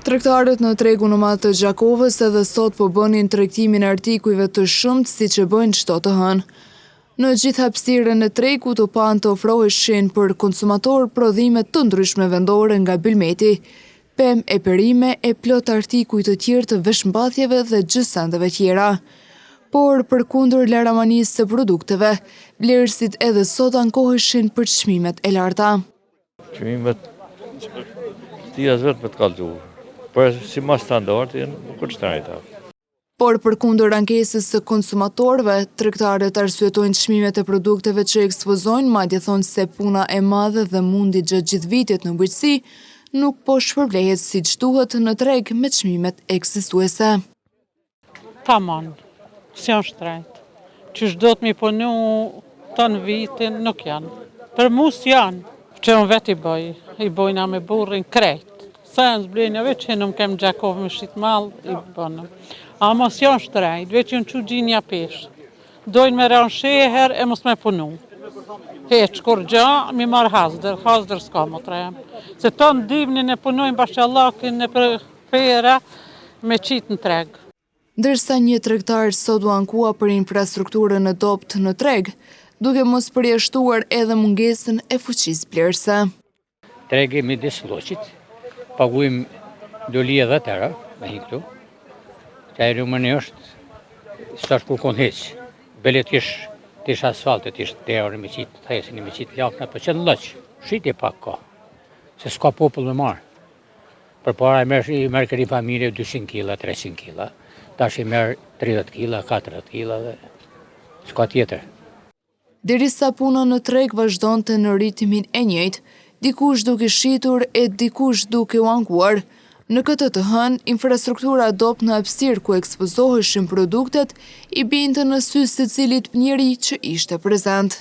Tregtarët në tregun e madh të Gjakovës edhe sot po bënin tregtimin e artikujve të shumtë siç e bëjnë çdo të hënë. Në gjithë hapësirën e tregut u panë të ofroheshin për konsumatorë prodhime të ndryshme vendore nga bylmeti, pemë e perime e plot artikuj të tjerë të veshmbathjeve dhe gjësendeve tjera. Por, përkundër laramanisë së produkteve, blerësit edhe sot ankoheshin për çmimet e larta. Çmimet ti as vetë me të kallxu. Por simas standardit nuk është shtrejta. Por përkundër ankesës së konsumatorëve, tregtarët arsyetojnë çmimet e produkteve që ekspozojnë, madje thonë se puna e madhe dhe mundi gjatë gjithë vitit në bujqësi nuk po shpërblehet siç duhet në treg me çmimet ekzistuese. Tamam, s'janë shtrejt. Qysh duhet mi punu tanë vitin, nuk janë. Për mu s'janë, që unë vetë i bëj, i bojna me burrin krejt. Sa janë zblejnë, veç që nuk kem Gjakovë me shit mall, i bënëm. Ama s'janë shtrejt, veç janë çu gjinja peshë. Dojnë me ra n'sheher e mos me punu. Heq, kurgja, mi marrë hazdër, hazdër s'ka më tre. Se tanë dimnin e punojnë bashqallakin e për Fera me qitë në treg. Ndërsa një tregtar sot u ankua për infrastrukturën e dobët në treg, duke mos përjashtuar edhe mungesën e fuqisë blerëse. Tregi midis Lloqit, pagujmë dolie 10 euro, me hi këtu, që ajo më është, s'është kurkun hiq, bele t'ish, t'ish asfalt, t'ish derë me qitë thesin, me qitë lakna, po që në Lloq, shitje pak ka, se s'ka popull me marrë. Përpara i merr i merrke një familje 200 kila, 300 kila, tash i merr 30 kila, 40 kila dhe s'ka tjetër. Derisa puna në treg vazhdonte në ritmin e njëjtë, dikush duke shitur e dikush duke u ankuar. Në këtë të hënë, infrastruktura e dobët në hapësirë ku ekspozoheshin produktet i binte në sy secilit njeri që ishte prezent.